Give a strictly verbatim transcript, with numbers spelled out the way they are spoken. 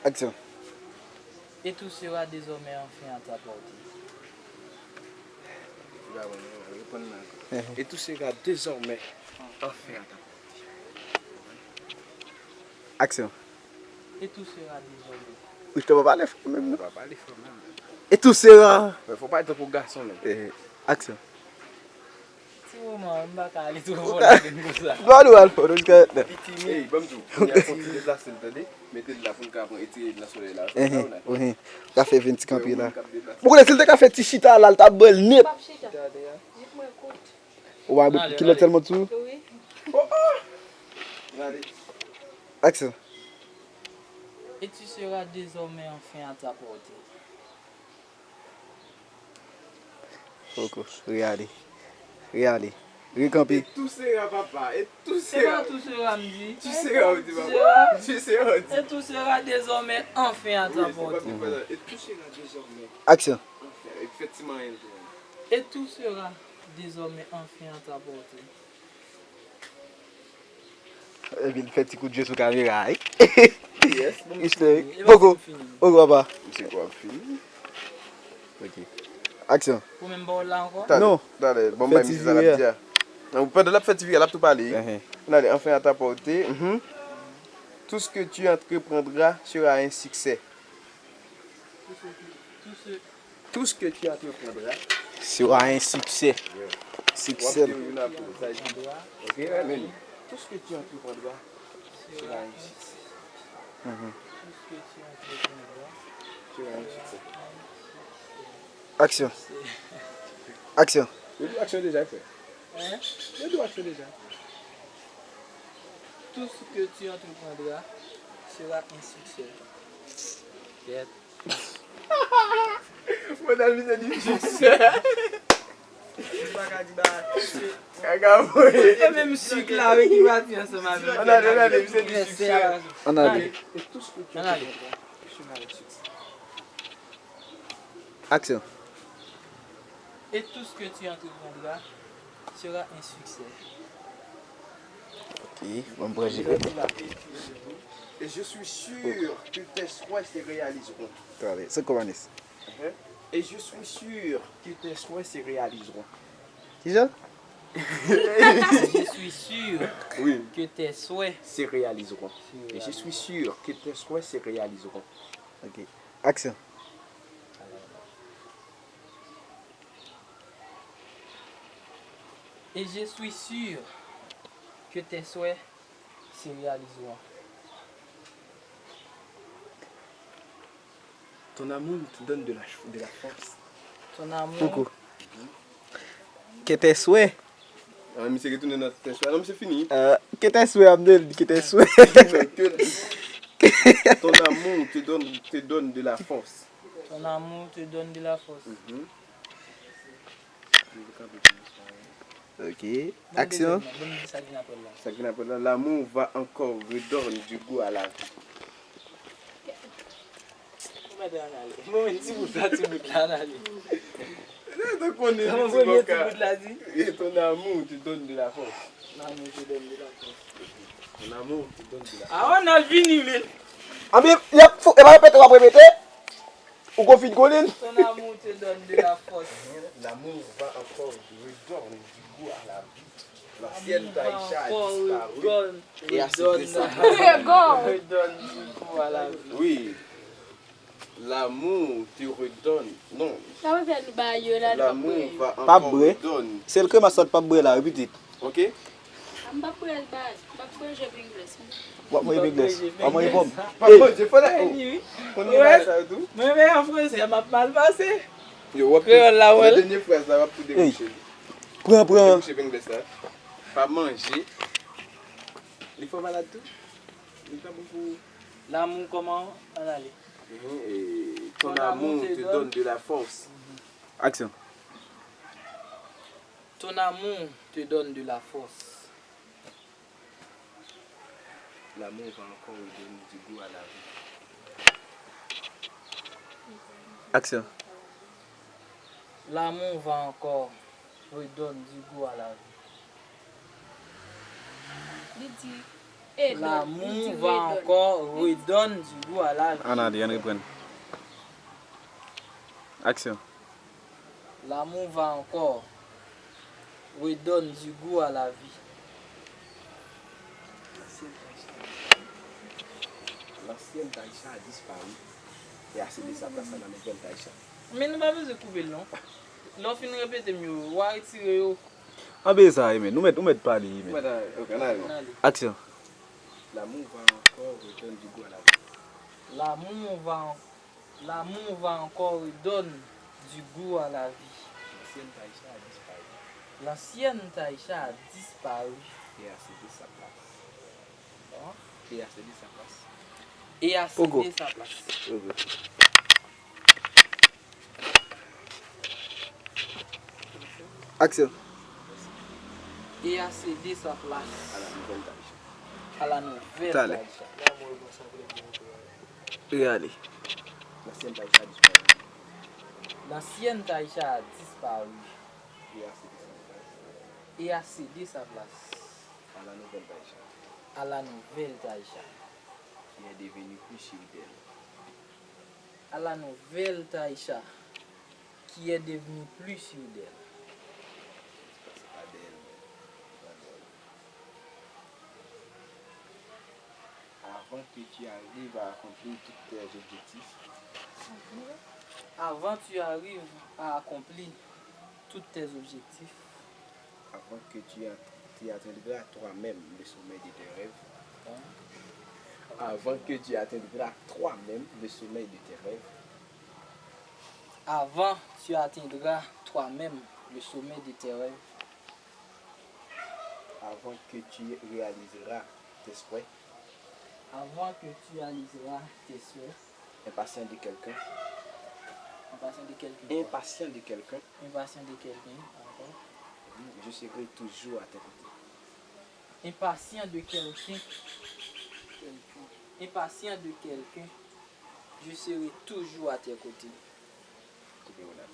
Aksyon. Et tout sera désormais enfin à ta portée. Reponn nan. Et tout sera désormais enfin à ta portée. Aksyon. Et tout sera désormais. Ou te pa pale fò menm Ou non. pa pale fò menm. Et tout sera. Men fò pale tankou gason menm. Eh, Aksyon. Ti moman, m pa ka ale twò fò ladan konsa. Dwa nou al fò nou ka. Ey, ban m di w, kounye a fon ti deplase l tande. Mete l la pou n ka pran etire l nan solèy la. Ehe, ehe. Ka fè vin ti kanpe la. Moun k ap deplase. Ou konnen si l te ka fè ti chita la, l t ap ban l nèt. Pap chita. Jip mwen kout. Ou pa kilòt sèlman tou? Wi. Gade. Aksyon. Et tu seras désormais enfin à ta portée. Poko. Reyale. Reyale. Rekanpe. Tout sera papa. Et tout Se pa sera. tout sera m di. Tu seras, ou di papa. Tu seras, ou di. Et tout sera désormais enfin à ta Oui, se pa portée. tout papa. Et tout sera désormais. Aksyon. Enfin, efektivman, en tou. Et tout sera désormais enfin à ta portée. Epi l fè ti kout je sou kamera. Wi. Yes. Islè. Poko. Poko papa. Misye kwa ap fini. Ok. Aksyon. Pou menm pawòl la ankò? Talè, Non. Talè, bon, Fè bay ti misye sa l ap vire. Di a. Non, pandan l ap fè ti vire, l ap tou pale. Ehe. N ale, enfin à ta portée. Mhm. Tout ce que tu entreprendras sera un succès. Tout ce, Tout ce que tu entreprendras. Sera un succès. W ap Siksè. di youn apre lòt, sa di. Ok, men tout ce que tu entreprendras sera un succès. Mhm. Tout ce que tu entreprendras. Sera un succès. Aksyon. Aksyon. Yo di aksyon deja, frè. Hein? Yo di aksyon deja. Tout ce que tu entreprendras sera un succès. Kèt. Mwen nan misye di succès. M pa ka di bagay. Kaka voye. E menm sik la avèk ki pati ansanm avèk. Ann ale, ann ale, misye di succès. Ann ale. Et tout ce que tu Ann ale. entreprendras sera un succès. Aksyon. Et tout ce que tu entreprendras sera un succès. Ok, bon, m pran je. Et je suis sûr que tes souhaits se réaliseront. Talè, se kòmanis. Et je suis sûr que tes souhaits se réaliseront. Kijan? Je suis sûr Oui. Que tes souhaits Se réaliseront. Et je suis sûr que tes souhaits se réaliseront. Ok. Aksyon. Et je suis sûr que tes souhaits se réaliseront. Ton amour te donne de la, de la force. Ton amour. Poko. Kete swè. Ah, misye retounen nan tèks la. Non, misye fini. Euh, kete swè, Abdel, kete swè. Ton amour te donne, te donne de la force. Ton amour te donne de la force. Mhm. Ok. Aksyon. Bon, sa ki nan pòl la. Sa ki nan pòl la, l'amour va encore redonner du goût à la vie. Ou mèt ann ale. Bon, men ti bout la, ti bout la, ann ale. Kòman premye ti bout la di? Et ton amour te donne de la force. L'amour te donne de la force. Ton amour te donne de la Ah, on a fini, men. Anben, y ap fou, e pa repete, w ap repete. Ou konn fin konnen. Ton amour te donne de la force. L'amour va encore redonner du goût à la vie. L'ancienne Taïcha a disparu. Encore Et à ce redonne, récent. redonne, redonne du goût à la vie. Oui. L'amour te redonne. Non. Sa pa fè nou ba yo la, nou L'amour va Pas encore vrai. Redonner. Sèl kremas sa w t p ap bwè la, wi pitit. Ok? M p ap bwè l baz, m p ap manje Pringles. W ap manje Pringles. W ap manje pòm. Pa manje fò la. Oh. Konn gen bagay sa yo tou? Mwen, men an fransè, m ap mal pase. Yo, w ap Kreyòl la, wè. Dènye fraz la, w ap tou debouche. Pran, pran. Debouche Pringles la. Pa manje. Li fè w malad tou? Li pa bon pou ou. L'amour, kòman? Ann ale. Mhm, et ton amour te donne de la force. Aksyon. Ton amour te donne de la force. L'amour va encore redonner du goût à la vie. Aksyon. L'amour va encore redonne du goût à la vie. Li di, L'amour va encore redonne du goût à la vie. Ann ale, ann reprann. Aksyon. L'amour va encore redonne du goût à la vie. L'ancienne Taïcha a disparu et a cédé sa place à la nouvelle Taïcha. Men nou pa bezwen koupe l non. Lè w fin repete m yo, w a retire yo. Anbe sa, Emen. Nou mèt, nou mèt pale, Emen. Mèt, ok, ann ale. Ann ale. Aksyon. L'amour va encore redonne du goût à la vie. L'amour va en- L'amour va encore redonne du goût à la vie. L'ancienne Taïcha a disparu. L'ancienne Taïcha a disparu. Et a cédé sa place. Bon. Et a cédé sa place. Et a cédé sa place. Aksyon. Et a cédé sa place. À la nouvelle Taïcha. À la nouvelle Taïcha. Reyale. L'ancienne Taïcha a disparu. L'ancienne Taïcha a disparu. Et a cédé sa place. Et a cédé sa place. À la nouvelle Taïcha. À la nouvelle Taïcha. Qui est devenue plus sûre d'elle. À la nouvelle Taïcha, qui est devenue plus sûre d'elle. C'est pas d'elle, mais c'est pas d'elle. Avant que tu arrives à accomplir tous tes objectifs. Avant tu arrives à accomplir tous tes objectifs. Avant que tu a- tu atteindras toi-même le sommet de tes rêves. Avant que tu atteindras toi-même le sommet de tes rêves. Avant tu atteindras toi-même le sommet de tes rêves. Avant que tu réaliseras tes souhaits. Avant que tu réaliseras tes souhaits. Impatient de quelqu'un. Impatient de quelqu'un. Impatient de quelqu'un. Impatient de quelqu'un. Encore. Je serai toujours à tes côtés. Impatient de quelqu'un. Impatient de quelqu'un. Je serai toujours à tes côtés. Koupe yo la.